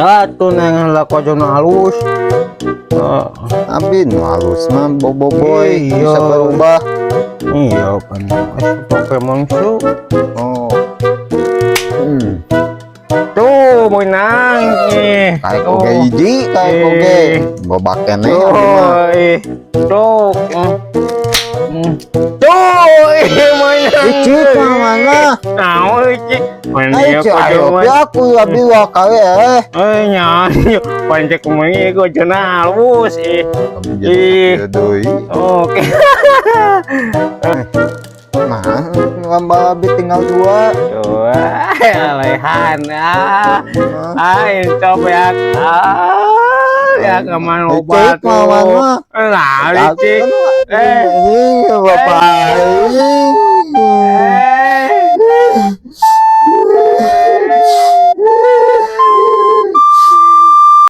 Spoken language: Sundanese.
Heula tuh neng heula kojona halus. Oh, Abi nu halus mah boboiboy bisa berubah. Iya kan. Pokemon su. Oh. Tuh menang ih. Kayak oge hiji, kayak oge. Loba keneh abi mah. Tuh, ih. Tuh. Tuh, ih menang. Icik mah mana? Nah, icik. Mana Ayo, ya ayo, kojo aku abi wah kawe eh. Eh, nyanyi. Pancek kumaha kojona halus ih. Abi Ih. jadi deui. Oke. Nah, lamba abi tinggal dua. Tuh, lehan ah. Ah, coba ya. Ah, ya kemana obat Icik mah mana? Nah, icik. Eh. Ini bapak. Eh.